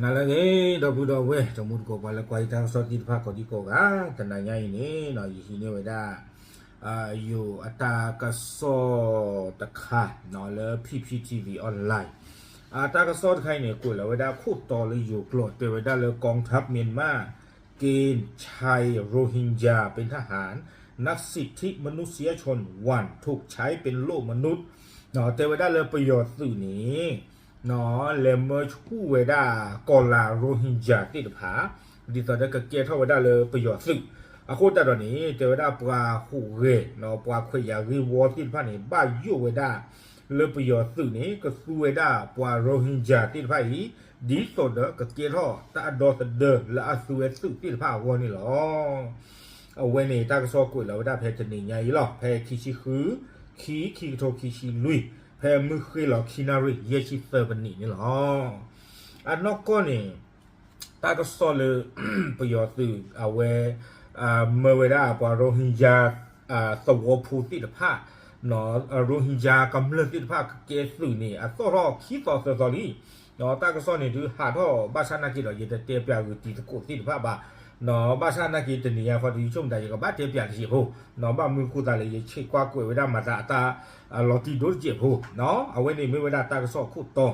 နၤလၢအဂ့ၤ ဒီပုၢ်ဒီဝဲၢ် တံၤသကိးပှၤလၢကွၢ်ယတၢ်ကစီၣ်သ့ၣ်တဖၣ်ကိးဒံကိးဂၤ, တနၤညါအံၤန့ၣ် ယဟံးန့ၢ်ဝဲဒၣ် ယိၤအတၢ်ကစီၣ်တခါ လၢ P P T V online အတၢ်ကစီၣ်တခါအံၤန့ၣ် ကွဲးလီၤဝဲဒၣ်ခိၣ်တီလၢယိၤကျိာ် တဲဝဲဒၣ်လၢ กองทัพเมียนมาเกณฑ์ชายโรฮิงญาเป็นทหาร นักสิทธิมนุษยชนหวั่นถูกใช้เป็นโล่มนุษย์ တဲဝဲဒၣ်လၢပယီၤသုးန့ၣ် လဲၤမၢဆူၣ်ဝဲဒၣ်ကီၢ်လၤ Rohingya သ့ၣ်တဖၣ် ဒ်သိးဒီးကကဲထီၣ်ဝဲဒၣ်လၢပယီၤသုး, အဃိသတးဒီးန့ၣ် တဲဝဲဒၣ်ပှၤဟူးဂဲၤ ပှၤခွဲးယာ်ဂ့ၢ်ဝီသ့ၣ်တဖၣ်န့ၣ် ဘၣ်ယိၣ်ဝဲဒၣ် လၢပယီၤသုးန့ၣ် ကသူဝဲဒၣ်ပှၤ Rohingya သ့ၣ်တဖၣ်အံၤ ဒ်သိးဒီးကကဲထီၣ်တၢ်ဒီသဒၢလၢအသုဝဲသုးသ့ၣ်တဖၣ်အဂီၢ်န့ၣ်လီၤ. အဝဲန့ၣ်တၢ်ကစီၣ်ကွဲးလီၤဝဲဒၣ်ဖဲတနံၤညါအံၤလီၤ. ဖဲခံဆံဃု ခံ ခံကထိခံဆံလွံၢ် ဖဲမုၢ်ဃ့ၢ်လီၤခံနၣ်ရံၣ် ယဲၢ်ဆံသၢပနံးန့ၣ်လီၤ. အနီၢ်ကီၢ်န့ၣ် တၢ်ကစီၣ်လၢ ပယီၤသုးအဝဲ မၢဝဲဒၣ်ပှၤ Rohingya သဝီဖိသ့ၣ်တဖၣ် Rohingya ကမျၢၢ်သ့ၣ်တဖၣ်ကကဲသုးန့ၣ် အသီၣ်ထီၣ်ခံသီသၢသီလံ. တၢ်ကစီၣ်န့ၣ်ဒုးဟးထီၣ်ဘၣ်ဆၣ်နာ်က့ဒီး ယတတဲပၠးဂုာ်တံၤသကိးသ့ၣ်တဖၣ်ဘၣ်. ဘၣ်ဆၣ်နာ်က့တနံၤညါဃီဒီး ယဆိကမိၣ်သး ယကဘၣ်တဲပၠးတစဲးဖိ, ဘၣ်မနုၤဃိသတးလဲၣ် ယဆဲးကွၢ်ကွဲးဝဲဒၣ်မၤသးအတၢ်လီၤတံၢ်ဒိၣ်တစဲးဖိ, အဝဲန့ၣ်မ့ၢ်ဝဲဒၣ်တၢ်ကစီၣ်အခိၣ်တီ,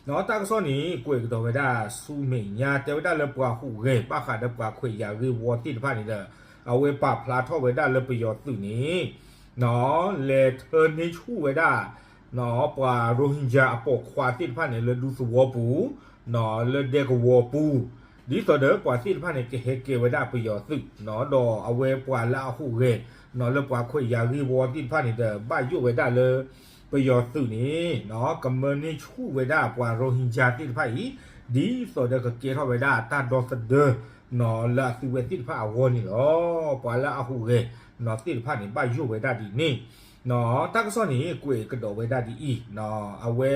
တၢ်ကစီၣ်န့ၣ် ကွဲးကဒီးဝဲဒၣ်ဆူမဲာ်ညါ တဲဝဲဒၣ်လၢပှၤဟူးဂဲၤ ဘၣ်ဃးဒီးပှၤခွဲးယာ်ဂ့ၢ်ဝီသ့ၣ်တဖၣ်န့ၣ်ဒီး အဝဲပာ်ဖျါထီၣ်ဝဲဒၣ်လၢပယီၤသုးန့ၣ် လဲၤထၢန့ၢ်ဆူၣ်ဝဲဒၣ် ပှၤ Rohingya အပိာ်ခွါသ့ၣ်တဖၣ်န့ၣ် လၢဒူသဝီပူၤ လၢဒဲကဝီၤပူၤ, ဒ်သိးဒီးပှၤသ့ၣ်တဖၣ်န့ၣ် ကဟဲကဲဝဲဒၣ်ပယီၤသုး, ဒီးအဝဲပှၤလၢအဟူးဂဲၤ လၢပှၤခွဲးယာ်ဂ့ၢ်ဝီသ့ၣ်တဖၣ်န့ၣ်ဒီး ဘၣ်ယိၣ်ဝဲဒၣ်လၢ ပယီၤသုးန့ၣ် ကမၢန့ၢ်ဆူၣ်ဝဲဒၣ်ပှၤ Rohingya သ့ၣ်တဖၣ်အံၤ ဒ်သိးဒီးကကဲထီၣ်ဝဲဒၣ်တၢ်ဒီသဒၢ လၢအသုဝဲသ့ၣ်တဖၣ်အဂီၢ်န့ၣ်လီၤ. ပှၤလၢအဟူးဂဲၤ သ့ၣ်တဖၣ်န့ၣ် ဘၣ်ယိၣ်ဝဲဒၣ်ဒ်န့ၣ်, တၢ်ကစီၣ်န့ၣ် ကွဲးကဒီးဝဲဒၣ်ဒ်အံၤ, အဝဲ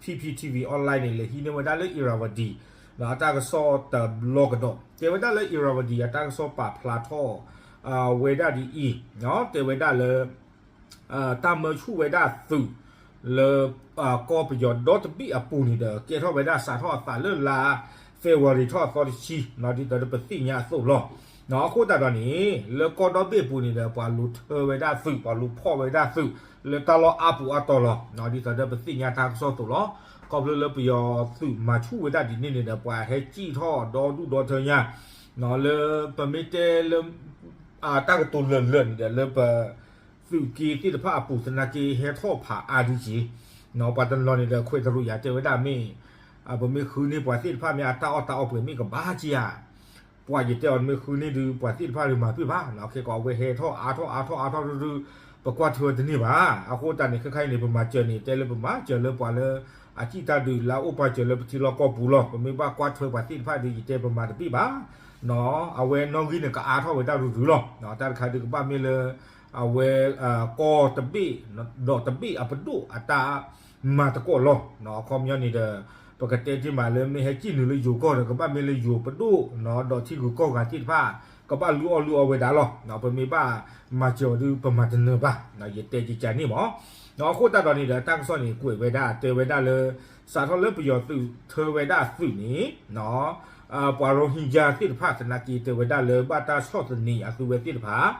P P T V online န့ၣ် လဲၤဟံးန့ၢ်ဝဲဒၣ်လၢ Irrawaddy အတၢ်ကစီၣ်တဘျီကဒီး တဲဝဲဒၣ်လၢ Irrawaddy အတၢ်ကစီၣ်ပာ်ဖျါထီၣ် ဝဲဒၣ်ဒ်အံၤ, တဲဝဲဒၣ်လၢ တၢ်မၢဆူၣ်ဝဲဒၣ်သုး လၢ ကီၢ်ပယီၤဒီတဘ့ၣ်အပူၤန့ၣ်ဒီး ကဲထီၣ်ဝဲဒၣ်စးထီၣ်အသးလၢလါ February ထီၣ်အသီတဆံ ဒ်သိးဒီးပသ့ၣ်ညါအသိးလီၤ. အဃိသတးဒီးန့ၣ် လၢကီၢ်ဒီဘ့ၣ်အပူၤန့ၣ်ဒီး ပှၤလူၤထၢဝဲဒၣ်သုး ပှၤလူၤဖီၣ်ဝဲဒၣ်သုး လၢတၢ်လီၢ်အါပူၤအါတီၤလီၤ. ဒ်သိးဒီးပသ့ၣ်ညါတၢ်ကစီၣ်အသိးလီၤ. ခီဖျိလၢပယီၤသုးမၤဆူၣ်ဝဲဒၣ်ဒ်န့ၣ်န့ၣ်ဒီး ပှၤဟဲစံၣ်ထီၣ်ဒီဒူၣ်ဒီထၢညါ လၢပမ့ၢ်တဲလၢ တၢ်ကတိၤလၢာ်လၢာ်န့ၣ်ဒီး လၢပ သုးက့သ့ၣ်တဖၣ်အပူၤသနာ်က့ ဟဲထီၣ်ဖးအါဒံးက့ၤ, ပှၤတနီၤန့ၣ်ဒီး ခွဲးတရူးယၤတဲဝဲဒၣ်မ့ၢ် ပမ့ၢ်ဃုန့ၢ်ပှၤသ့ၣ်တဖၣ်မ့ၢ်အတၢ်အီၣ်တၢ်အီပှဲၤမ့ၢ်ကဘၣ်က့ၤဧါ, ပှၤယတဲအီၤမ့ၢ်ဃုန့ၢ်ဒုး ပှၤသ့ၣ်တဖၣ်ဒုးမၤပ့ၢ်ဘၣ်, ခဲကီးအဝဲဟဲထီၣ်အါထီၣ်အါထီၣ်အါထီၣ်ဒုး ပကွၢ်ထွဲဝဲတန့ၢ်ဘၣ်. အဃိသတးန့ၣ် ခဲခါအံၤန့ၣ် ပမၤစၢၤန့ၣ် တဲလၢပမၤစၢၤလၢပှၤလၢ အစံၣ်တၢ်ဒုးလၢအအိၣ်ပာ်စၢၤလၢပထံလီၢ်ကီၢ်ပူၤလီၤ. ပမ့ၢ်ဘၣ်ကွၢ်ထွဲပှၤသ့ၣ်တဖၣ်ဒုး ယတဲပမၤတပ့ၢ်ဘၣ် အဝဲနီၣ်ဂံၢ်န့ၣ် ကအါထီၣ်ဝဲဒၣ်ရုရုလီၤ. တၢ်တခါဒုးကဘၣ်မ့ၢ်လၢ အဝဲ ကီၢ်တဘ့ၣ် ဒီးတဘ့ၣ်အပဒိၣ်အတၢ်မၤသကိးလီၤ. အခီပညီန့ၣ်ဒီး ပကတဲတ့ၢ်မးလၢ မ့ၢ်ဟဲစံၣ်နုာ်လၢယိၤကီၢ်ဒီး ကဘၣ်မ့ၢ်လၢယိၤပဒိၣ် ဒီးထံဂုၤကီၢ်ဂၤသ့ၣ်တဖၣ် ကဘၣ်လုၢ်အီၣ်လုၢ်အီဝဲဒၣ်လီၤ. ပမ့ၢ်ဘၣ်မၤစၢၤအီၤဒုး ပမၤတနၢၤဘၣ် ယတဲကကန့ၣ်မး. အဃိသတးဒီးန့ၣ်ဒီး တၢ်ကစီၣ်န့ၣ် ကွဲးဝဲဒၣ် တဲဝဲဒၣ်လၢ စးထီၣ်လၢပယီၤသုးထၢဝဲဒၣ်သုးန့ၣ် ပှၤရိဟင်ဂျာသ့ၣ်တဖၣ်သနာ်က့ တဲဝဲဒၣ်လၢဘၣ်တၢ်ဆီၣ်သနံးအသုဝဲသ့ၣ်တဖၣ်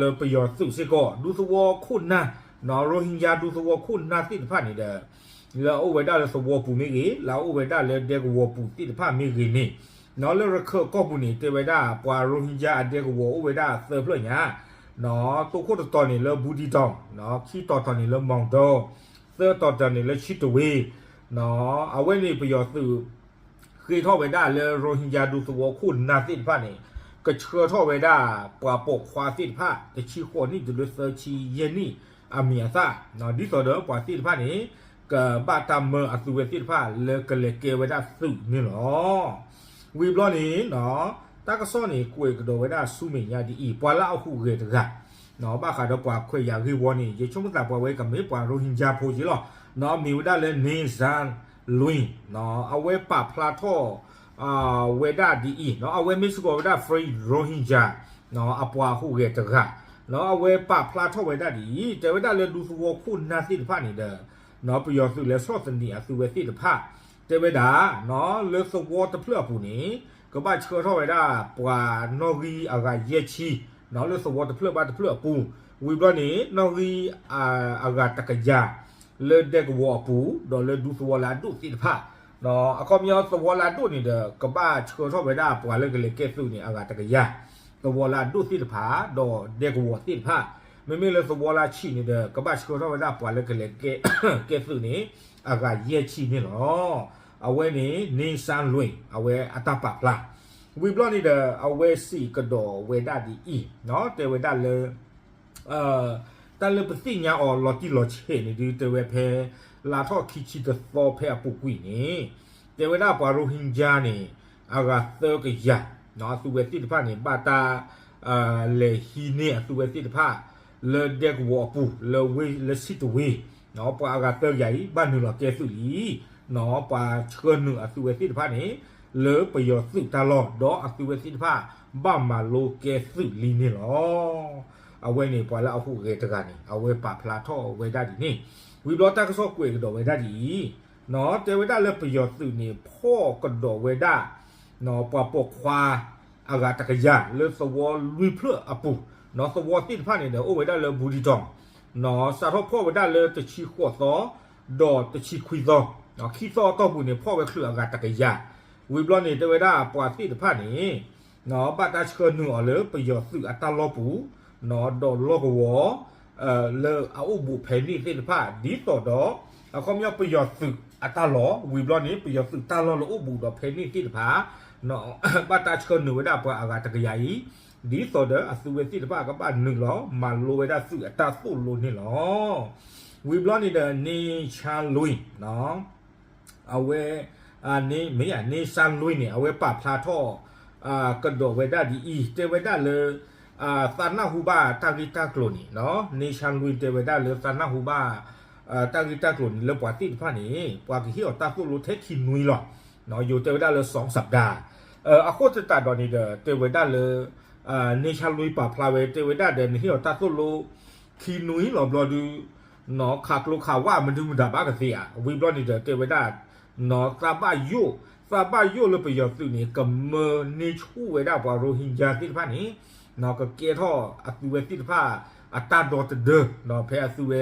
လၢပယီၤသုးစ့ၢ်ကီး ဒူသဝီခိၣ်နၢ် ရိဟင်ဂျာဒူသဝီခိၣ်နၢ်သ့ၣ်တဖၣ်န့ၣ်ဒီး လၢအအိၣ်ဝဲဒၣ်လၢသဝီပူၤမ့ၢ်ဂ့ၤ လၢအအိၣ်ဝဲဒၣ်လၢဒဲကဝီၤပူၤသ့ၣ်တဖၣ်မ့ၢ်ဂ့ၤန့ၣ် လၢရခၢၣ်ကီၢ်ပူၤန့ၣ် တဲဝဲဒၣ် ပှၤရိဟင်ဂျာအဒဲကဝီၤအိၣ်ဝဲဒၣ်သၢဖျၢၣ်ညါ သိခိၣ်တတီၤန့ၣ်လၢဘူးဒံတီၤ ခံတီၤတီၤန့ၣ်လၢမီၣ်ဒီ သၢတီၤတီၤန့ၣ်လၢဆံတဝ့ အဝဲန့ၣ်ပယီၤသုး ဃ့ထီၣ်ဝဲဒၣ်လၢရိဟင်ဂျာဒူသဝီခိၣ်နၢ်သ့ၣ်တဖၣ်န့ၣ် ကဆှၢထီၣ်ဝဲဒၣ် ပှၤပိာ်ခွါသ့ၣ်တဖၣ် တဆံဃိးနံၣ်တုၤလၢသၢဆံယဲၢ်နံၣ်အမံၤအသၣ် ဒ်သိးဒီးပှၤသ့ၣ်တဖၣ်န့ၣ် ကဘၣ်တၢ်မၢအသုဝဲသ့ၣ်တဖၣ်လၢကလဲၤကဲဝဲဒၣ်သုးန့ၣ်လီၤ. ဝံၤဘျီန့ၣ် တၢ်ကစီၣ်န့ၣ် ကွဲးကဒီးဝဲဒၣ်ဆူမဲာ်ညါဒ်အံၤ ပှၤလၢအဟူးဂဲၤတဂၤ ဘၣ်ဃးဒီးပှၤခွဲးယာ်ဂ့ၢ်ဝီန့ၣ် ယဆိကမိၣ်သးပှၤဝဲကမ့ၢ်ပှၤရိဟင်ဂျာဖိက့လီၤ. မ့ၢ်ဝဲဒၣ်လၢ Naeem Zaar Lwin အဝဲပာ်ဖျါထီၣ် ဝဲဒၣ်ဒ်အံၤ အဝဲမ့ၢ်စ့ၢ်ကီးဝဲဒၣ် Free Rohingya အပှၤဟူးဂဲၤတဂၤ အဝဲပာ်ဖျါထီၣ်ဝဲဒၣ်ဒ်အံၤ တဲဝဲဒၣ်လၢဒူသဝီခိၣ်နၢ်သ့ၣ်တဖၣ်န့ၣ်ဒီး ပယီၤသုးလဲၤဆီၣ်သနံးအသုဝဲသ့ၣ်တဖၣ် တဲဝဲဒၣ် လၢသဝီတဖျၢၣ်အပူၤန့ၣ် ကဘၣ်ဆှၢထီၣ်ဝဲဒၣ်ပှၤနီၣ်ဂံၢ်အဂၤယဲၢ်ဆံ လၢသဝီတဖျၢၣ်ဘၣ်တဖျၢၣ်အပူၤ, ဝံၤဘျီန့ၣ် နီၣ်ဂံၢ်အဂၤတကယၤ လၢဒဲကဝီၤအပူၤ ဒီးလၢဒူသဝီလၢအဒိၣ်သ့ၣ်တဖၣ်, အခီပညီသဝီလၢအဒိၣ်န့ၣ်ဒီး ကဘၣ်ဆှၢထီၣ်ဝဲဒၣ်ပှၤလၢကလဲၤကဲသုးန့ၣ် အဂၤတကယၤ, သဝီလၢအဒိၣ်သ့ၣ်တဖၣ် ဒီးဒဲကဝီၤသ့ၣ်တဖၣ်, မ့မ့ၢ်လၢသဝီလၢအဆံးန့ၣ်ဒီး ကဘၣ်ဆှၢထီၣ်ဝဲဒၣ်ပှၤလၢကလဲၤကဲ ကဲသုးန့ၣ် အဂၤယဲၢ်ဆံန့ၣ်လီၤ. အဝဲန့ၣ် န့ဆါလွံၢ် အဝဲအတၢ်ပာ်ဖျါ, ဝံၤဘျီန့ၣ်ဒီး အဝဲစံးကဒီးဝဲဒၣ်ဒ်အံၤ, တဲဝဲဒၣ်လၢ တၢ်လၢပသ့ၣ်ညါအီၤလီၤတံၢ်လီၤဆဲးန့ၣ်ဒုး တဲဝဲဖဲ လါထီၣ်ခံဆံတသီဖဲအပူၤကွံာ်န့ၣ် တဲဝဲဒၣ်ပှၤရိဟ့ကၠါန့ၣ် အဂၤသၢကယၤ, အသုဝဲသ့ၣ်တဖၣ်န့ၣ် ဘၣ်တၢ် လဲၤဟံးန့ၢ်အသုဝဲသ့ၣ်တဖၣ် လၢဒဲကဝီၤအပူၤ လၢဝ့ၢ်လၢဆံးတဝ့ၢ်, ပှၤအဂၤသၢကယၤအံၤ ဘၣ်နုာ်လီၤကဲသုးလံ, ပှၤဆှၢနုာ်အသုဝဲသ့ၣ်တဖၣ်န့ၣ် လၢပယီၤသုးတၢ်လီၢ် ဒီးအသုဝဲသ့ၣ်တဖၣ် ဘၣ်မၤလိကဲသုးလံန့ၣ်လီၤ. အဝဲန့ၣ်ပှၤလၢအဟူးဂဲၤတဂၤန့ၣ် အဝဲပာ်ဖျါထီၣ်ဝဲဒၣ်ဒ်န့ၣ်, ဝံၤဘျီတၢ်ကစီၣ်ကွဲးကဒီးဝဲဒၣ်ဒ်အံၤ, တဲဝဲဒၣ်လၢပယီၤသုးန့ၣ် ဖီၣ်ကဒီးဝဲဒၣ် ပှၤပိာ်ခွါ အဂၤတကယၤ လၢသဝီလွံၢ်ဖျၢၣ်အပူၤ, သဝီသ့ၣ်တဖၣ်န့ၣ်ဒီး အိၣ်ဝဲဒၣ်လၢဘူးဒံးတီၤ, စးထီၣ်ဖီၣ်ဝဲဒၣ်လၢတဆံဃိးသီ ဒီးတဆံခွံသီ, ခံသီအတီၢ်ပူၤန့ၣ် ဖီၣ်ဝဲချုးအဂၤတကယၤ, ဝံၤဘျီန့ၣ် တဲဝဲဒၣ်ပှၤသ့ၣ်တဖၣ်န့ၣ် ဘၣ်တၢ်ဆှၢနုာ်အီၤလၢပယီၤသုးအတၢ်လီၢ်ပူၤ, ဒီးလီၢ်ကဝီၤ လၢအအိၣ်ဘူးဖဲန့ၣ်သ့ၣ်တဖၣ် ဒ်သိးဒီး အခီပညီပယီၤသုးအတၢ်လီၢ် ဝံၤဘျီန့ၣ် ပယီၤသုးတၢ်လီၢ်လၢအိၣ်ဘူးဒီးဖဲန့ၣ်သ့ၣ်တဖၣ် ဘၣ်တၢ်ဆှၢနုာ်ဝဲဒၣ်ပှၤအဂၤတကယၤအံၤ, ဒ်သိးဒီးအသုဝဲသ့ၣ်တဖၣ်ကဘၣ်နုာ်လီၤမၤလိဝဲဒၣ်သုးအတၢ်သိၣ်လိန့ၣ်လီၤ. ဝံၤဘျီန့ၣ်ဒီး န့ဆါလွံၢ် အဝဲ မ့ၢ် န့ဆါလွံၢ်န့ၣ် အဝဲပာ်ဖျါထီၣ် ကဒီးဝဲဒၣ်ဒ်အံၤ တဲဝဲဒၣ်လၢ သးနၢ်ဟူဘၣ်တၢ်ဂ့ၢ်တၢ်ကျိၤန့ၣ် န့ဆါလွံၢ်တဲဝဲဒၣ်လၢသးနၢ်ဟူဘၣ် တၢ်ဂ့ၢ်တၢ်ကျိၤန့ၣ် လၢပှၤသ့ၣ်တဖၣ်န့ၣ် ပှၤကဟ့ၣ်အီၤတၢ်သိၣ်လိထဲခံနွံလီၤ. ယိၤတဲဝဲဒၣ်လၢ စီစပၤဒၤ အဃိသတးဒီးန့ၣ်ဒီး တဲဝဲဒၣ်လၢ န့ဆါလွံၢ်ပာ်ဖျါဝဲ တဲဝဲဒၣ်ဒီး နဟ့ၣ်အီၤတၢ်သိၣ်လိ ခံနွံလီၤဘျီဒုး ခးကျိခးဝၣ်မနုၤမတၤဘၣ်ကသ့ဧါ. ဝံၤဘျီန့ၣ်ဒီး တဲဝဲဒၣ် သးဘၣ်ယိၣ် သးဘၣ်ယိၣ်လၢပယီၤသုးန့ၣ် ကမၢန့ၢ်ဆူၣ်ဝဲဒၣ်ပှၤရိဟ့ကၠါသ့ၣ်တဖၣ်န့ၣ် ကကဲထီၣ်အသုဝဲသ့ၣ်တဖၣ် အတၢ်ဒီတဒၢ ဖဲအသုဝဲ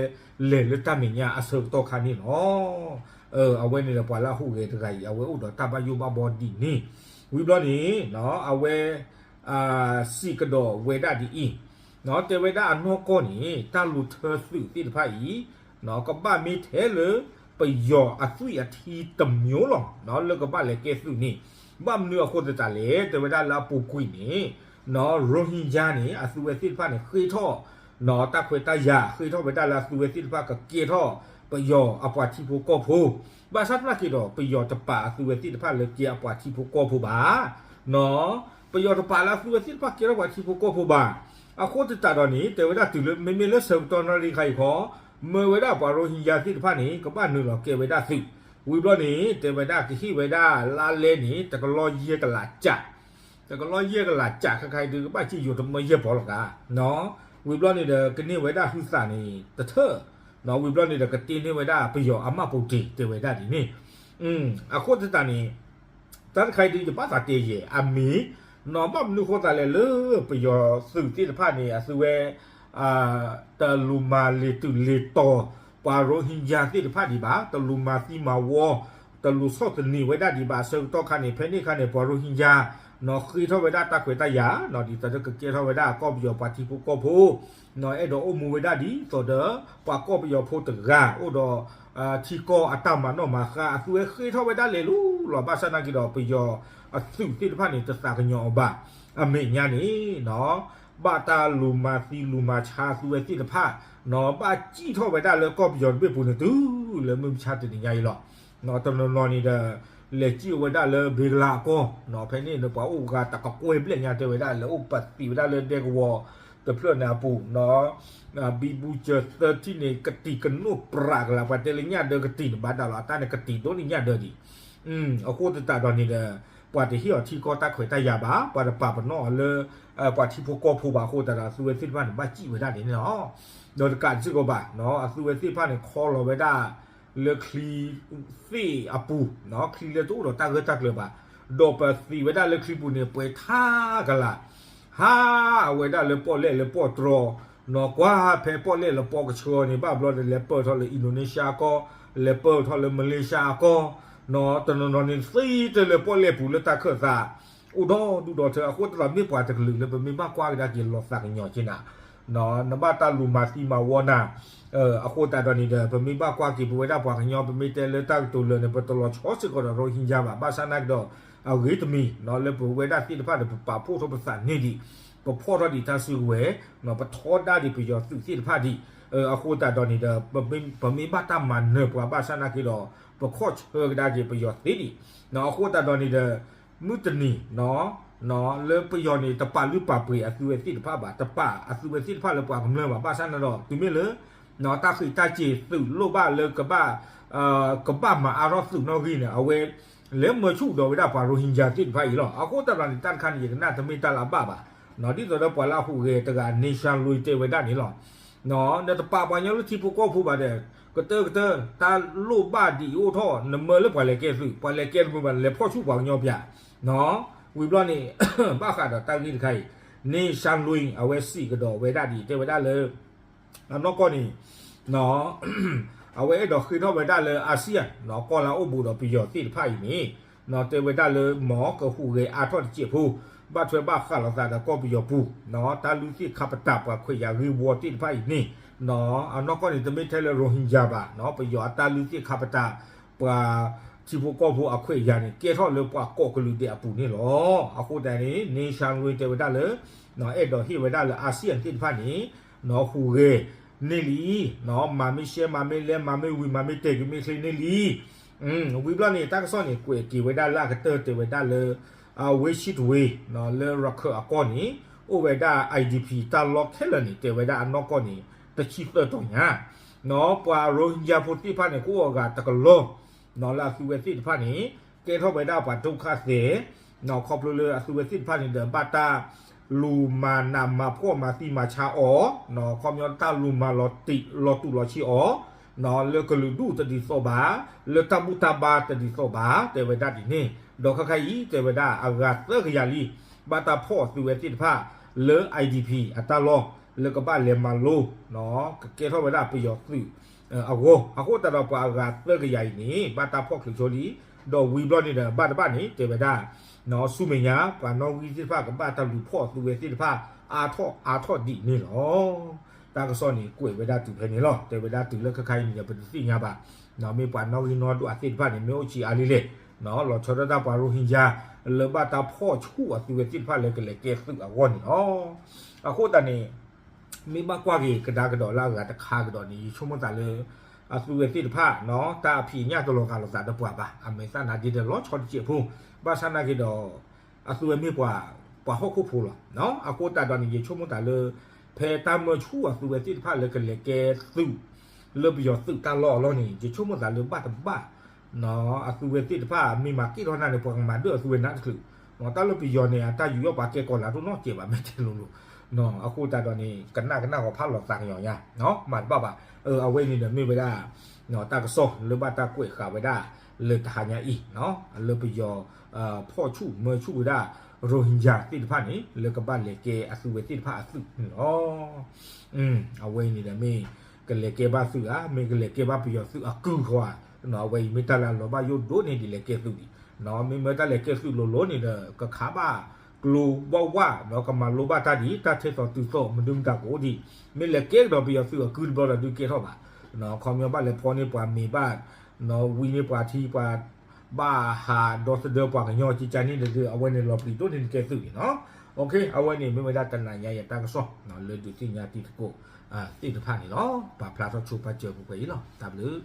လဲၤလၢတၢ်မဲာ်ညါအဆၢကတီၢ်ခါန့ၣ်လီၤ. အဝဲန့ၣ်ဒီးပှၤလၢအဟူးဂဲၤတဂၤအံၤ အဝဲအိၣ်ဒီးတၢ်ဘၣ်ယိၣ်ဘၣ်ဘီဒ်န့ၣ် ဝံၤဘျီန့ၣ် အဝဲ စံးကဒီးဝဲဒၣ်ဒ်အံၤ, တဲဝဲဒၣ်အနီၢ်ကီၢ်န့ၣ် တၢ်လူၤထၢသုးသ့ၣ်တဖၣ်အံၤ ကဘၣ်မ့ၢ်ထဲလၢပယီၤအသွံၣ်အထံတမျိၤလီၤ လၢကဘၣ်လဲၤကဲသုးန့ၣ်, ဘၣ်မနုၤအဃိသတးလဲၣ် တဲဝဲဒၣ်လၢအပူၤကွံာ်န့ၣ် ရိဟ့ကၠါန့ၣ် အသုဝဲသ့ၣ်တဖၣ်န့ၣ် ဃ့ထီၣ် တၢ်ခွဲးတၢ်ယာ် ဃ့ထီၣ်ဝဲဒၣ်လၢအသုဝဲသ့ၣ်တဖၣ်ကကဲထီၣ် ပယီၤအပှၤထံဖိကီၢ်ဖိ, ဘၣ်ဆၣ်သနာ်က့ဒီး ပယီၤတပာ်အသုဝဲသ့ၣ်တဖၣ်လၢကဲအပှၤထံဖိကီၢ်ဖိဘၣ် ပယီၤတပာ်လၢအသုဝဲသ့ၣ်တဖၣ်ကဲထီၣ်ပှၤထံဖိကီၢ်ဖိဘၣ်. အဃိသတးဒီးန့ၣ် တဲဝဲဒၣ်တုၤလၢ မ့မ့ၢ်လၢဆၢကတီၢ်နၣ်ရံၣ်ခါအံၤခီ မၢဝဲဒၣ်ပှၤရိဟ့ကၠါသ့ၣ်တဖၣ်န့ၣ် ကဘၣ်နုာ်လီၤကဲဝဲဒၣ်သုး, ဝံၤဘျီန့ၣ် တဲဝဲဒၣ်ကဟ့ၣ်ဝဲဒၣ်လါလဲန့ၣ် တကလီၢ်ယဲၢ်ကလးကၠး တကလီၢ်ယဲၢ်ကလးကၠး ခဲခါအံၤဒုးကဘၣ်စံၣ်ယိၤတမၢယဲၢ်ပီၤလီၤကါ, ဝံၤဘျီန့ၣ်ဒီးကန့ၢ်ဝဲဒၣ်ဟုသးန့ၣ်တထၢၣ်, ဝံၤဘျီန့ၣ်ဒီးကတ့န့ၢ်ဝဲဒၣ်ပယီၤအမှတ်ပုံတင် တဲဝဲဒၣ်ဒ်န့ၣ်, အဃိသတးန့ၣ် တၢ်တခါအံၤဒုးယဘၣ်သးတဲယဲၢ် အမ့ၢ် ဘၣ်မနုၤဃိသးလဲၣ်လၢပယီၤသုးသ့ၣ်တဖၣ်န့ၣ် အသုဝဲ တလူၤမၤလ့ၤတုၤလ့ၤတီၤ ပှၤရိဟ့ကၠါသ့ၣ်တဖၣ်ဒံးဘၣ်, တလူၤမၤသံမၤဝီ, တလူၤဆီၣ်သနံးဝဲဒၣ်ဒံးဘၣ် ဆၢကတီၢ်ခါန့ၣ် ဖဲန့ၣ်အခါန့ၣ် ပှၤရိဟ့ကၠါ နီၢ်ဃ့ထီၣ်ဝဲဒၣ်တၢ်ခွဲးတၢ်ယာ် နီၢ်ဒ်သိးဒီးကကဲထီၣ်ဝဲဒၣ်ကီၢ်ပယီၤပှၤထံဖိကီၢ်ဖိ, နီၢ်အဲၣ်ဒိးအိၣ်မူဝဲဒၣ်ဒ်သိးဒီး ပှၤကီၢ်ပယီၤဖိတဂၤ အိၣ်ဒီး ထံကီၢ်အတၢ်မၤနီၣ်မၤဃါ အသုဝဲဃ့ထီၣ်ဝဲဒၣ်လဲၤလူၤလီၤ ဘၣ်ဆၣ်သနာ်က့ဒီး ပယီၤအသုးသ့ၣ်တဖၣ်န့ၣ် တသးကညီၤအီၤဘၣ်. အမဲာ်ညါန့ၣ် ဘၣ်တၢ်လူၤမၤသံလူၤမၤဆါအသုဝဲသ့ၣ်တဖၣ် နီၢ်ဘၣ်စံၣ်ထီၣ်ဝဲဒၣ်လၢကီၢ်ပယီၤတဘ့ၣ်ပူၤန့ၣ် တုၤလၢမုၢ်မဆါတနံၤညါအံၤလီၤ. တနီၤနီၤန့ၣ်ဒီး လဲၤစံၣ်ဝဲဒၣ်လၢဘ့ကလါအကီၢ် ဖဲန့ၣ်န့ၣ် ပှၤအိၣ်ဂၤတကကွဲၢ်ဘျဲၣ်ညါတဲဝဲဒၣ် လဲၤအိၣ်ပသံးဝဲဒၣ်လၢဒဲကဝီၤတဖျၢၣ်န့ၣ်အပူၤ ဘံဘူစၢၤသၢထံၣ်န့ၣ် ကတံၤကနိၣ်ပြးကလါ ပှၤတဲလၢညၣ်ဒၢကတံၤန့ၣ် ဘၣ်ဒၣ်လီၤ အတၢ်န့ၣ်ကတံၤဒိၣ်န့ၢ်ညၣ်ဒၢဒံး. အဃိသတးဒီးန့ၣ်ဒီး ပှၤတဟ့ၣ်အီၤထံကီၢ်တၢ်ခွဲးတၢ်ယာ်ဘၣ် ပှၤတပာ်ပနီၣ်အီၤလၢ ပှၤထံဖိကီၢ်ဖိဘၣ်အဃိသတးဒီး အသုဝဲသ့ၣ်တဖၣ်န့ၣ် ဘၣ်စံၣ်ဝဲဒၣ်န့ၣ်လီၤ. ဒီးတကးစ့ၢ်ကီးဘၣ် အသုဝဲသ့ၣ်တဖၣ်န့ၣ် ခီလီၤဝဲဒၣ် လၢချံသ့ၣ်အပူၤ, ချံလၢတအိၣ်ဒီးတၢ်ဂၢၢ်တၢ်ကျၢၤဘၣ်, ဒီးပသံးဝဲဒၣ်လၢချံပူၤန့ၣ် ပှဲၤထါကလာ်, ဟးဝဲဒၣ်လၢပီၣ်လဲၣ်လၢပီၣ်တြီၤ, နီၢ်ကွၢ်ဖဲပီၣ်လဲၣ်လၢပီၣ်ကဆှီန့ၣ် ဘၣ်ဘျီဒီးလဲၤပၢၢ်ထီၣ်လၢ Indonesia အကီၢ်, လဲၤပၢၢ်ထီၣ်လၢ Malaysia အကီၢ်, နီၢ်တနီၤနီၤန့ၣ် သံတလၢပီၣ်လဲၣ်ပူၤလၢတၢ်ခၢၣ်သး အိၣ်ဒီဒူၣ်ဒီထၢ, အဃိသတးဒီးမ့ၢ်ပှၤတကလုာ်လၢပမ့ၢ်ဘၣ်ကွၢ်ကဒါက့ၤလီၤသးကညီၤက့ၤနၤ, နဘၣ်တၢ်လူၤမၤသံမၤဝီနၤ, အဃိသတးဒီးန့ၣ်ဒီး ပမ့ၢ်ဘၣ်ကွၢ်က့ၤပဝဲဒၣ်ပှၤကညီ ပမ့ၢ်တဲလၢတၢ်ကတိၤလၢာ်န့ၣ် ပတလီၤဆီစ့ၢ်ကီးဒီး Rohingya ဘၣ်, ဘၣ်ဆၣ်နာ်က့ဒီး အဂ့ၤတမံၤ လၢပဝဲဒၣ်သ့ၣ်တဖၣ်ဒီး ပပာ်ဖှိၣ်ထီၣ်ပသးန့ၢ်ဒံး, ပဖီၣ်ထီၣ်ဒံးတၢ်စုကဝဲၤ, ပထီဒါဒံးပယီၤသုးသ့ၣ်တဖၣ်ဒံး, အဃိသတးဒီးန့ၣ်ဒီး ပမ့ၢ်ဘၣ်တၢ်မၤနၢၤပှၤ ဘၣ်ဆၣ်နာ်က့ဒီး ပခီၣ်ဆၢကဒါက့ၤပယီၤသ့ဒံး, အဃိသတးဒီးန့ၣ်ဒီး မုၢ်တနံၤ လၢပယီၤန့ၣ် တပာ်လုၢ်ပာ်ပှ့ၤအသုဝဲသ့ၣ်တဖၣ်ဘၣ်, တပာ်အသုဝဲသ့ၣ်တဖၣ်လၢပှၤကမျၢၢ်ဘၣ်, ဘၣ်ဆၣ်န့ၣ်ဒီး တုၤမ့ၢ်လၢ တၢ်ဃံးတၢ်စ့ၤသုးလိၣ်ဘၣ်လၢ ကဘၣ်မၤအါထီၣ်သုးနီၣ်ဂံၢ်န့ၣ် အဝဲလဲၤမၢဆူၣ်ဒီးဝဲဒၣ်ပှၤ Rohingya သ့ၣ်တဖၣ်အံၤလီၤ. အဃိသတးဒီးန့ၣ် တၢ်တခါန့ၣ် ယကနၣ်တမ့ၢ်တၢ်လၢအဘၣ်ဘၣ်, ဒ်သိးဒီးပှၤလၢအဟူးဂဲၤတဂၤ Nation Lui တဲဝဲဒၣ်န့ၣ်လီၤ. နတပာ်ပှၤကညီလၢထံဖိကီၢ်ဖိဘၣ်ဒီး ကတၢၢ်ကတၢၢ် တၢ်လိၣ်ဘၣ်ဒ်အံၤအိၣ်ထီၣ် နမၢလၢပှၤလဲၤကဲသုး, ပှၤလဲၤကဲတမုာ်ဘၣ် နလဲၤဖီၣ်ဆူၣ်ပှၤကညီပျၢ်, ဝံၤဘျီန့ၣ် ဘၣ်ဃးဒီးတၢ်ဂ့ၢ်တခါအံၤ Nation Lui အဝဲစံးကဒီးဝဲဒၣ်ဒ်အံၤ တဲဝဲဒၣ်လၢ အနီၢ်ကီၢ်န့ၣ် အဝဲအဲၣ်ဒိးဃ့ထီၣ်ဝဲဒၣ်လၢ ASEAN ကီၢ်လၢအအိၣ်ဘူးဒီးပယီၤသ့ၣ်တဖၣ်အံၤန့ၣ် တဲဝဲဒၣ်လၢ မ်ကဟူးဂဲၤအါထီၣ်တစဲးဖိ ဘၣ်ထွဲဘၣ်ဃးလိာ်သးဒီးကီၢ်ပယီၤပူၤ တၢ်လုၢ်သ့ၣ်ခါပတာ်ပှၤခွဲးယာ်ဂ့ၢ်ဝီသ့ၣ်တဖၣ်အံၤန့ၣ် အနီၢ်ကီၢ်န့ၣ် တမ့ၢ်ထဲလၢ Rohingya ဘၣ်, ပယီၤအတၢ်လုၢ်သ့ၣ်ခါပတာ် ပှၤထံဖိကီၢ်ဖိအခွဲးယာ်န့ၣ် ကဲထီၣ်လၢပှၤကိးကလုာ်ဒဲးအပူၤန့ၣ်လီၤ. အဃိသတးန့ၣ် Nation Lui တဲဝဲဒၣ်လၢ အဲၣ်ဒိးဟ့ၣ်ဝဲဒၣ်လၢ ASEAN သ့ၣ်တဖၣ်န့ၣ် ဟူးဂဲၤန့ၢ်လံ, မၤမ့ၢ်ရှဲ မၤမ့ၢ်လဲ မၤမ့ၢ်ဝံၤ မၤမ့ၢ်တဲာ်က့ၤမ့ၢ်ချ့န့ၢ်လံ. ဝံၤဘျီန့ၣ် တၢ်ကစီၣ်န့ၣ် ကွဲးက့ၤဝဲဒၣ်လၢအကတၢၢ်တဲဝဲဒၣ်လၢ အဝ့ၢ်ဆံတဝ့ လၢရခၢၣ်အကီၢ်န့ၣ် အိၣ်ဝဲဒၣ် IDP တၢ်လီၢ်ခဲလၢာ်န့ၣ် တဲဝဲဒၣ်အနီၢ်ကီၢ်န့ၣ် တဆံသၢတီၤညါ, ပှၤ Rohingya ဖိသ့ၣ်တဖၣ်န့ၣ် ကအိၣ်အဂၤတကလီၤ လၢအသုဝဲသ့ၣ်တဖၣ်န့ၣ် ကဲထီၣ်ဝဲဒၣ်ပှၤဒုက္ခသည် ခီဖျိလၢအသုဝဲသ့ၣ်တဖၣ်န့ၣ်ဒီး ဘၣ်တၢ်လူၤမၤနးမၤဖှီၣ်မၤသံမၤဆါအီၤ, ခီပညီတၢ်လူၤမၤလီၤတံၢ်လီၤတူာ်လီၤဆံးအီၤ, လၢကလုာ်ဒူၣ်တဒ်သိးဘၣ်, လၢတၢ်ဘူၣ်တၢ်ဘါတဒ်သိးဘၣ် တဲဝဲဒၣ်ဒ်န့ၣ်, ဒီးခဲခါအံၤ တဲဝဲဒၣ်အဂၤသၢကယၤလံ ဘၣ်တၢ်ဖီၣ်အသုဝဲသ့ၣ်တဖၣ် လၢ IDP အတၢ်လီၢ် လၢကဘၣ်လဲၤမၤလိ ကကဲထီၣ်ဝဲဒၣ်ပယီၤသုး အဂီၢ်, အဃိသတးဒီးပှၤအဂၤသၢကယၤအံၤန့ၣ် ဘၣ်တၢ်ဖီၣ်ချုးဆိလံ, ဒီးဝံၤဘျီန့ၣ်ဒီး ဘၣ်တဘၣ်န့ၣ် တဲဝဲဒၣ် ဆူမဲာ်ညါ ပှၤနီၣ်ဂံၢ်သ့ၣ်တဖၣ် ကဘၣ်တၢ်လူၤဖီၣ်အသုဝဲသ့ၣ်တဖၣ် အါထီၣ်အါထီၣ်ဒ်န့ၣ်လီၤ. တၢ်ကစီၣ်န့ၣ် ကွဲးဝဲဒၣ်တုၤဖဲန့ၣ်လီၤ. တဲဝဲဒၣ်တုၤလၢခဲခါအံၤန့ၣ်ဒီး ပတသ့ၣ်ညါဘၣ်, မ့ၢ်ပှၤနီၣ်ဂံၢ်နီၣ်ဒွးသ့ၣ်တဖၣ်န့ၣ် မ့ၢ်အိၣ်ဆံးအါလံလဲၣ်, လီၤဆီဒၣ်တၢ်ပှၤ Rohingya လၢဘၣ်တၢ်ဖီၣ်ဆူၣ်အသုဝဲသ့ၣ်တဖၣ်လၢကလဲၤကဲသုးအဂီၢ်န့ၣ်လီၤ. အဃိသတးန့ၣ် မ့ၢ်ဘၣ်ကွၢ်က့ၤကဒါကဒီးလၢအဂၤတခါကဒီးန့ၣ် ယဆိကမိၣ်သးလၢ အသုဝဲသ့ၣ်တဖၣ် တၢ်အဖံးအညၣ်တလီၤဂာ်လိာ်သးဒီးပှၤဘၣ်, အမဲာ်သၣ်နါဒ့ဒီးလီၤဆီတစဲးဖိ, ဘၣ်ဆၣ်နာ်က့ဒီး အသုဝဲမ့ၢ်ပှၤ ပှၤဟီၣ်ခိၣ်ဖိလီၤ. အဃိသတးဒီးန့ၣ် ယဆိကမိၣ်သးလၢ ဖဲတၢ်မၢဆူၣ်အသုဝဲသ့ၣ်တဖၣ်လၢကလဲၤကဲသုး လၢပယီၤသုးတၢ်လီၢ်အလီၢ်န့ၣ် ယဆိကမိၣ်သးလၢဘၣ်တဘၣ် အသုဝဲသ့ၣ်တဖၣ် မ့ၢ်မၤက့ၢ်ထီၣ်နၢ်န့ၣ် ပှၤကမၤဒၢၣ်အသုဝဲနၢ်တချုး, တၢ်လၢပယီၤန့ၣ် အတၢ်ယူးယီၣ်ပှၤကဲကီးလၢ်ဒိၣ်နီၢ်ကဲးဘၣ် မ့ၢ်တဲလိၤလိၤ, အဃိသတးဒီးန့ၣ် ကနၣ်ကနၣ်ဂီၤဖးလီၤသးကညီၤညါ မၤတဘၣ်ဘၣ်. အဝဲန့ၣ်ဒီးမ့ၢ်ဝဲဒၣ် တၢ်ကစီၣ်လၢဘၣ်တၢ်ကွဲးဃာ်ဝဲဒၣ် လၢတဟါညါအံၤ လၢပယီၤ ဖီၣ်ဆူၣ်မၢဆူၣ်ဝဲဒၣ် Rohingya သ့ၣ်တဖၣ်န့ၣ် လၢကဘၣ်လဲၤကဲအသုဝဲသ့ၣ်တဖၣ်အသုးန့ၣ်လီၤ. အဝဲအံၤန့ၣ်ဒီးမ့ၢ်ကလဲၤကဲဘၣ်သုးဧါ, မ့ၢ်ကလဲၤကဲဘၣ်ပယီၤသုးအကုၢ်ဃီဧါ, အဝဲအံၤမ့ၢ်တၢ်လၢအလီၤဘၣ်ယိၣ်ဒိၣ်န့ၢ်ဒ်လဲၤကဲသုးဒံး, မ့မ့ၢ်တၢ်လဲၤကဲသုးလိၤလိၤန့ၣ်ဒီး ကခးဘၣ်ကျိဘၣ်ဝၣ် ဒီးကမၤလိဘၣ်တၢ်ဒ်တၢ်ထဲသိးတုၤသိး မနုၤမတၤကအိၣ်ဒံး, မ့ၢ်လဲၤကဲကဒီးပယီၤသုးအကုၢ်တဘျီဒီးဒုးကဲထီၣ်ဘၣ်, ခီပညီဘၣ်လဲၤဖီန့ၢ်ပှၤမ့ၤဘၣ် ဝံန့ၢ်ပှၤထံပှၤ ဘၣ်ဟးဒီသဒၢပှၤကညီကကန့ၣ်ဒီး အဝဲန့ၣ်လီၤပျံၤဒိၣ်န့ၢ်နကဲသုးန့ၣ်လီၤ. အဝဲန့ၣ်မ့ၢ်ဝဲဒၣ်တနၤညါအံၤအတၢ်ကစီၣ် လၢဒုးသ့ၣ်ညါတံၤသကိးသ့ၣ်တဖၣ်န့ၣ်လီၤ. ပာ်ဖျါထီၣ်ဆိပာ်စၢၤပှဲၤပှဲၤအံၤလီၤ. တၢ်ဘျုး